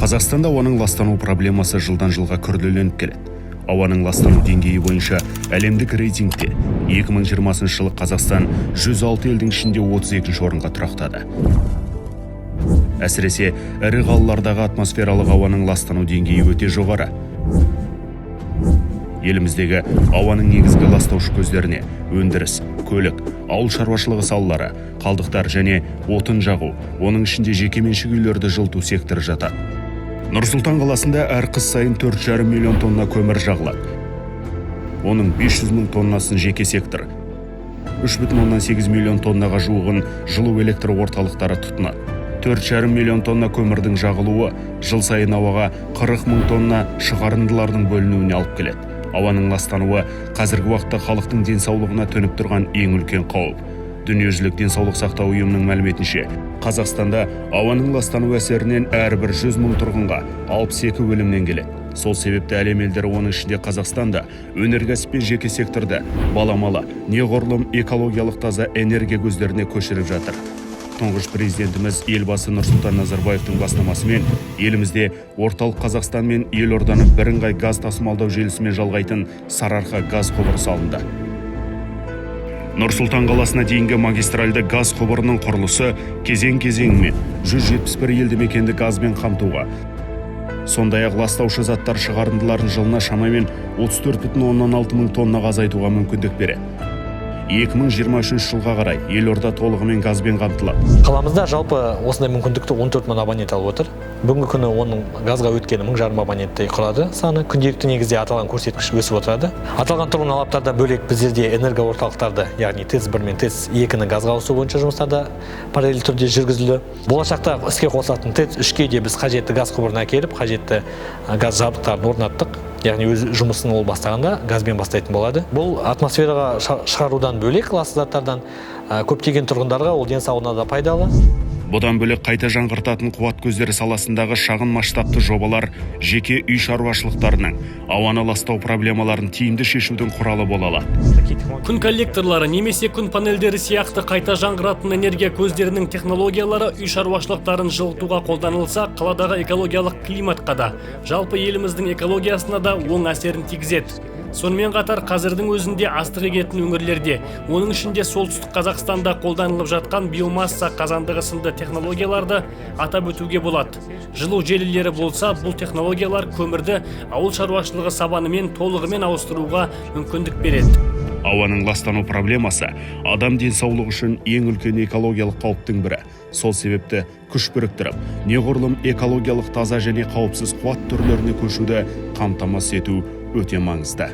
Қазақстанда ауаның ластану проблемасы жылдан жылға күрделеніп келеді. Ауаның ластану деңгейі бойынша әлемдік рейтингте 2020 жылы Қазақстан 106 елдің ішінде 32 орынға тұрақтады. Әсіресе ірі қалалардағы атмосфералық ауаның ластану деңгейі өте жоғары. Еліміздегі ауаның негізгі ластаушы көздеріне өндіріс, көлік, ауыл шаруашылығы салалары, қалдықтар және отын жағу, оның ішінде жекеменшік үйлерді жылыту секторы жатады. Нұр-Сұлтан қаласында әр қыс сайын 4,5 миллион тонна көмір жағылады. Оның 500 мың тоннасын жеке сектор, 3,8 миллион тоннаға жуығын жылу электр орталықтары тұтынады. 4,5 миллион тонна көмірдің жағылуы жыл сайын ауаға 40 мың тонна шығарындылардың бөлінуіне алып келеді. Ауаның ластануы қазіргі уақытта халықтың денсаулығына төніп тұрған ең үлкен қауіп. Дүниежүзілік денсаулық сақтау ұйымының мәліметінше, Қазақстанда ауаның ластану әсерінен әрбір 100 мың тұрғынға 62 өлімнен келеді. Сол себепті әлем елдері, оның ішінде Қазақстанда, өнеркәсіп пен жеке секторды баламалы, неғұрлым экологиялық таза энергия көздеріне көшіріп жатыр. Тұңғыш президентіміз Елбасы Нұрсұлтан Назарбаевтың бастамасымен елімізде Орталық Қазақстан мен елорданы бірыңғай газ тасымалдау желісімен жалғайтын Сарыарқа газ құбыры салынды. Нұр-Сұлтан қаласына дейінгі магистральды газ құбырының құрылысы кезең-кезеңімен 171 елді мекенді газбен қамтуға, сондай-ақ ластаушы заттар шығарындыларын жылына шамамен 34,6 мың тоннаға азайтуға мүмкіндік береді. 2023 жылға қарай елорда толығымен газбен қамтылады. Қаламызда жалпы осындай мүмкіндікті 14 мың абонент алып отыр. Бүгінгі күні оның газға өткені 1500 абоненттей құрады саны. Күнделікті негізде аталған көрсеткіш өсіп отырады. Аталған тұрғын алаптардан бөлек, біздерде энергоорталықтарды, яғни ТЭЦ 1 мен ТЭЦ 2-ні газға ауысу бойынша жұмыстар да параллель түрде жүргізілді. Болашақта іске қосылатын ТЭЦ 3-ке де біз қажетті газ құбырын әкеліп, қажетті газ жабдықтарын орнаттық, яғни өз жұмысын ол бастағанда газбен бастайтын болады. Бұл атмосфераға шығарудан бөлек лас заттардан көптеген тұрғындарға ол денсаулығына да пайдалы. Бұдан бөлек, қайта жаңғыртатын қуат көздері саласындағы шағын масштабты жобалар жеке үй шаруашылықтарының ауаны ластау проблемаларын тиімді шешудің құралы бола алады. Күн коллекторлары немесе күн панельдері сияқты қайта жаңғыратын энергия көздерінің технологиялары үй шаруашылықтарын жылытуға қолданылса, қаладағы экологиялық климатқа да, жалпы еліміздің экологиясына да оң әсерін тигізеді. Сонымен қатар қазірдің өзінде астық егетін өңірлерде, оның ішінде Солтүстік Қазақстанда қолданылып жатқан биомасса қазандығы сынды технологияларды атап өтуге болады. Жылу желілері болса, бұл технологиялар көмірді ауыл шаруашылығы сабанымен толығымен ауыстыруға мүмкіндік береді. Ауаның ластану проблемасы адам денсаулығы үшін ең үлкен экологиялық қауіптің бірі. Сол себепті күш біріктіріп, неғұрлым экологиялық таза және қауіпсіз қуат түрлеріне көшуді қамтамасыз ету өте маңызды.